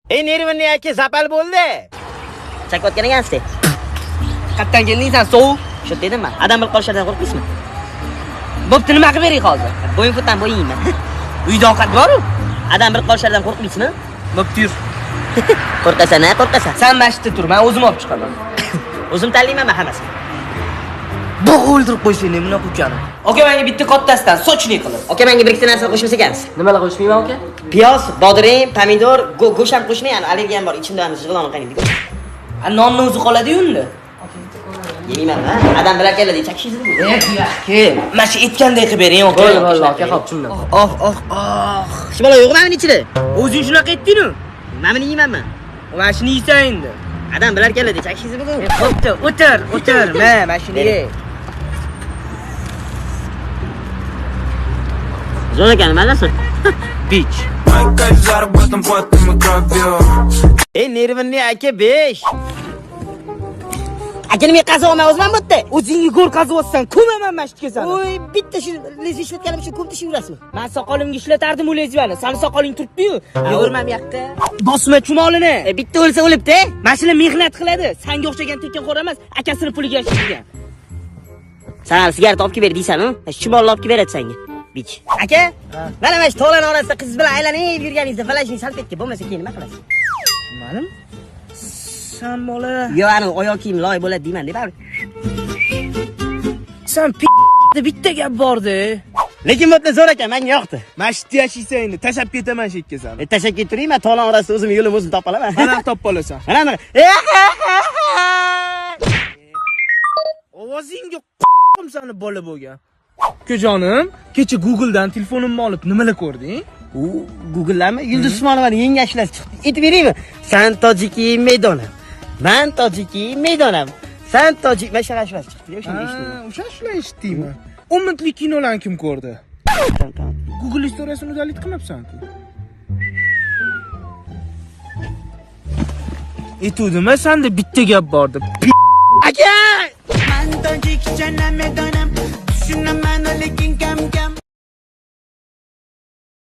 Ey nervini aka zapal bo'ldi. Chakayotgan ekansiz. Qayerdan kelding sen, sovuq? Shu dedimmi? Adam bilib qolishlaridan qo'rqmaysizmi? Bo'pti, nima qilib beray hozir? Bo'yin futdan bo'yin yeyman. Uyda ovqat bor-u. Adam bilib qolishlaridan qo'rqmaysizmi? Bo'pti, yur. Qo'rqasan, ha, qo'rqasan. Sen masjidda tur, men o'zim olib chiqaman. O'zim tanlayman men hammasini. Bo'g'ib o'ldirib qo'ysang, bunaqa ukani. Aka, menga bitta kattasidan sochni qilib. Aka, menga bir ikkita narsani qo'shmas ekansiz. Nimalar qo'shmayman aka? Piyoz, bodring, pomidor, go'sht ham qo'shmang, ani allergiyam bor, ichimda ham jig'ilon qaynaydi. A nonni o'zi qoladi-yu unda. Yemayman, ha? Adam bilar keladi, chakishingiz bu. Kel, mana shu aytganday qilib bering, aka. Bo'ldi, bo'ldi, aka, xo'p, tushundim. Oh, oh, oh. Shu bola yo'q mana ichida. O'zing shunaqa aytding-ku. Mana buni yeymanmi? Mana shuni yeysan endi. Adam bilar keladi, chakishingiz bu. Bo'pti, o'tir, o'tir. Ma, mana shuni ye. Zo'r ekan, mazasi. Bich. Заработан потом и кровью. Ey nervini aka 5. Aka, nima qazib olman o'zim bu yerda? O'zingga go'r qazyapsan, ko'maman masjidga seni. Oy, bitta shu lez ishlatganim shu ko'm tishib yurasizmi? Men soqolimga ishlatardim u lezvani. Sani soqoling turibdi-yu. Yugurma bu yoqqa. Bosma chumolini. Bitta o'lsa o'libdi. Mana shular mehnat qiladi. Sanga o'xshagan tekinxo'r emas, akasini puliga yashaydigan. San hali sigaret olib kelib ber deysan-u? Chumolni olib kelib beradi senga. Bich. Aka, mana mana shu tog'larning orasida qiz bilan aylanib yurganingizda falashning salfetga bo'lmasa keyin nima qilasiz? Tushunmadim. San bola. Yo, ani oyoq kiyim loy bo'ladi deyman deb baribir. San bitta gap bordi. Lekin bu yerda zo'r ekan, menga yoqdi. Masjidda yashaysan endi, tashlab ketaman shu yerga seni. Tashlab keturayman, men tog'lar orasida o'zim yo'lim o'zim topa olaman. Mana topib olasan. Mana mana. Ovozingga sani bola bo'lgan. Ukajonim, kecha Google'dan telefonimni olib nimalar ko'rding? U Google'larmi? Yulduz Usmonovani yangi ashulasi chiqdi. Aytib beraymi? San tojiki maydonam. Man tojiki maydonam. San tojik mana shunaqa ashulasi chiqdi. O'shani eshitdim. O'sha ashula eshitdingmi? 10 minutlik kinolarni kim ko'rdi? Google istoriyasini udalit qilmabsan-ku. Aytuvdim-a, senda bitta gap bor deb. Aka!